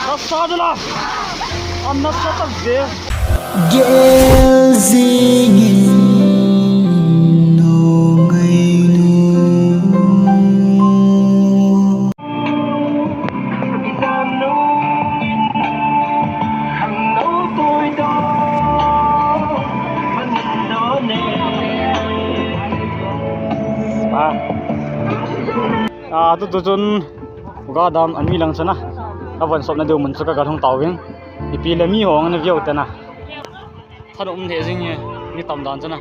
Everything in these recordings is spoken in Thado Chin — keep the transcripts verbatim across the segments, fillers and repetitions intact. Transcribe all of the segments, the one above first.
Nasa dala. An nasa ta ve. Gel jingin nu ngailu. Ah. Ah, tutu chun, ga dam an mi lang chana. Ka von sopna diu mun chu ka ga hung tau vin. Ipi le mi ho ngan viau tena. Than um the jing hi, mi tam dan chana.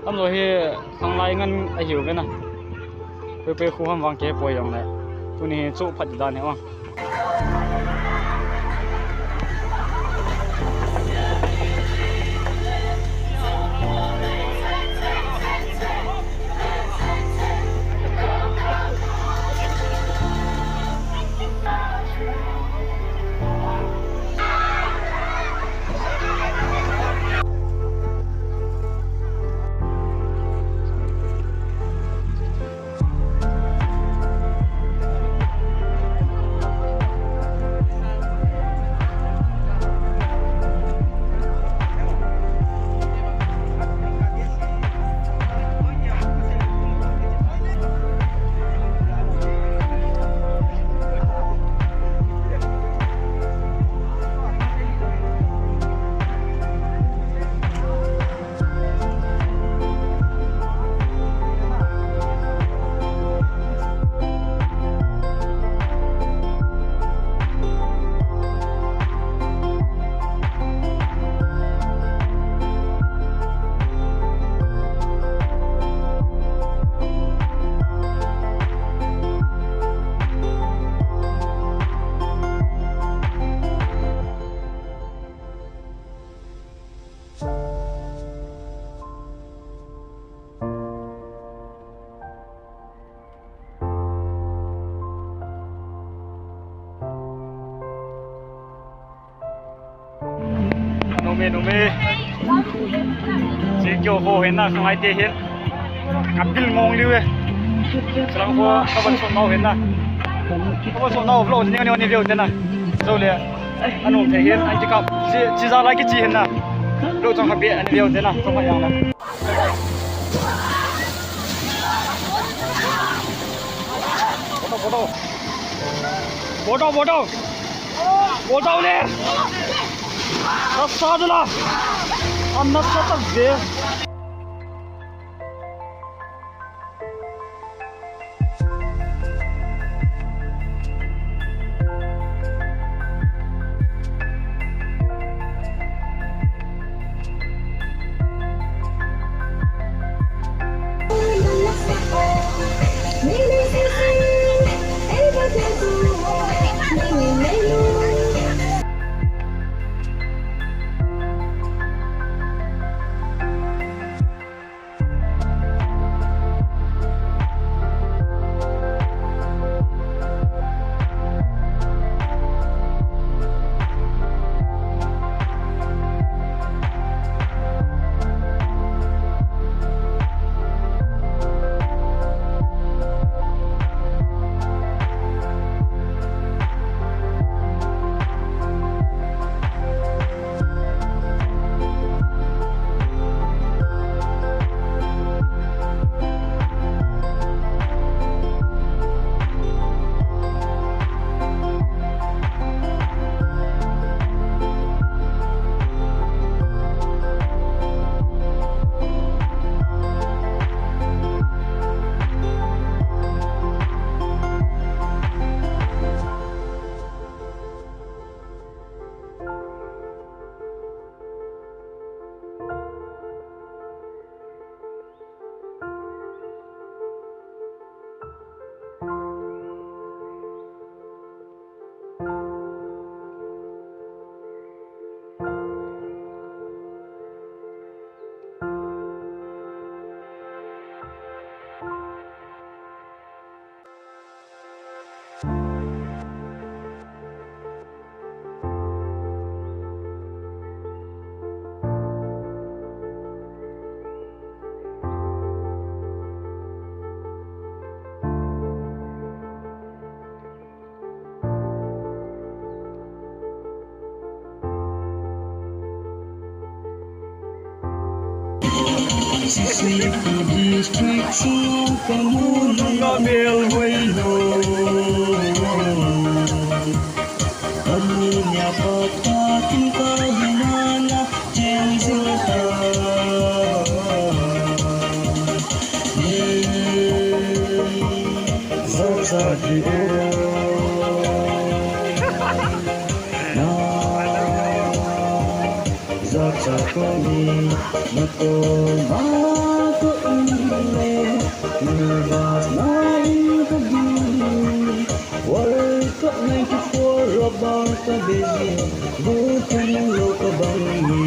Tam lo hi, khanglai ngan a hiu vena. Pe pe khu ham vang ke poi jong le. Tuni chu phat dan he wa. Nome, nome. Chi kio ho hena, khanglai te hin. Ka bil ngong liu e. Sarang ho, ka ban son nau hena. Ka ban son nau vlog ni ni ni view tena. Zo le. Anung the hin, ai ti ka. Chi, chi za lai ki chi hena. Vlog chang ka be ani view tena. Chang ka yang la. Bodo, bodo. Bodo, bodo. Bodo le. Nasa dala. An nasa ta ve. Sisi ku district sung ka mu nung a mel wei lo. Ani nia pa pa kin ka hina na chen zing ta. Ni zo sa di o. Na. Zacha koni na ko ma ko in le, na ba na in ko di. World Cup ninety-four Roberto Baggio, bu kan lo ka bang ni.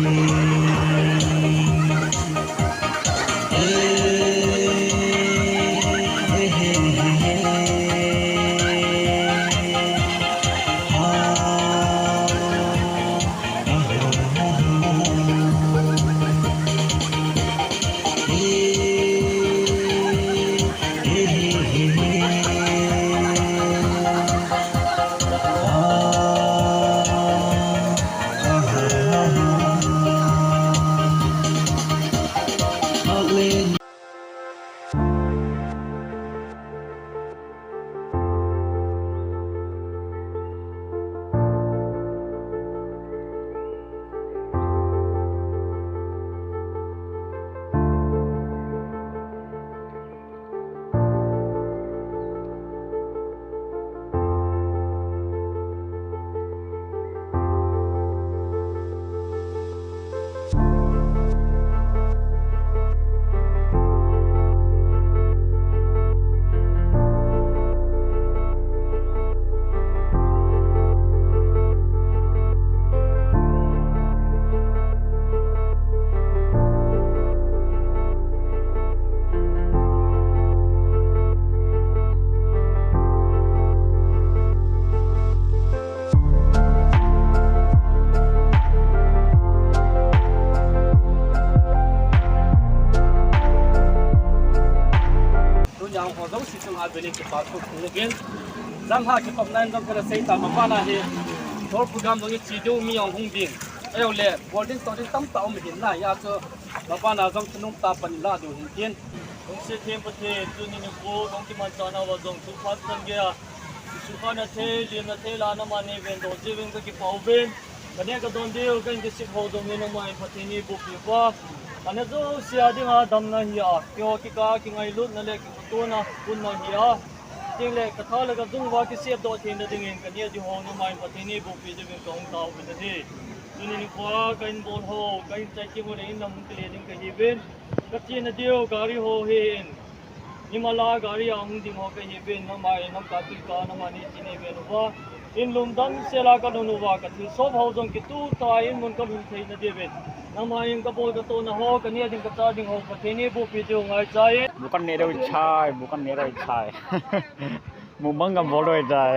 Tunia ho jouse chunga velin kipa thu hung uvin. Lamha kipapna in jong kana sei ta, mabana hi tour program jong i che diu mi jong hung ding. Ahileh, bol ding tou ding tamtah um ahin, hijeh chun mabana jong thanom tah a pan i lah diu hin tin. Lungset them Pathen, tuni nikho nong kimanchah nauva jong thupha chan geiya, Jesu Khrista na thei, lim na thei la, nangma nei ven doh jeh uvin ka kipah uvin. Ka neh ka don diu, ka in ka sep ho jong hi nangma in Pathen in eiboh peh uva. Ka neh jouse a dinga damna hi a, keiho kikah a kingailutna le kikhotohna punna hi a. Chuteng le ka tha le ka jung uva kisep doh theina dingin ka neh diu ho nangma in Pathen in eiboh peh diuvin ka hung tao uvin ahi. Tuni nikho a ka in bol ho, ka in chai teng u le in lam hung kile ding ka hi uvin. Ka chena diu gari ho hi in. Nimala gari a hung ding ho ka hi uvin, nangma in lamkai tui ka nangma in eiche nei uvin uva. In lungdam sel a ka lhun uva, ka thilsoh ho jong kituh tah in mun ka lhun theina diuvin. Nangma in ka bol ka tohna ho, ka neh ding ka chah ding ho, Pathen in eiboh peh diu ngaicha in. Bu kan neh deu chai, bu kan neh deu chai. Mukbang kan bol deu chai.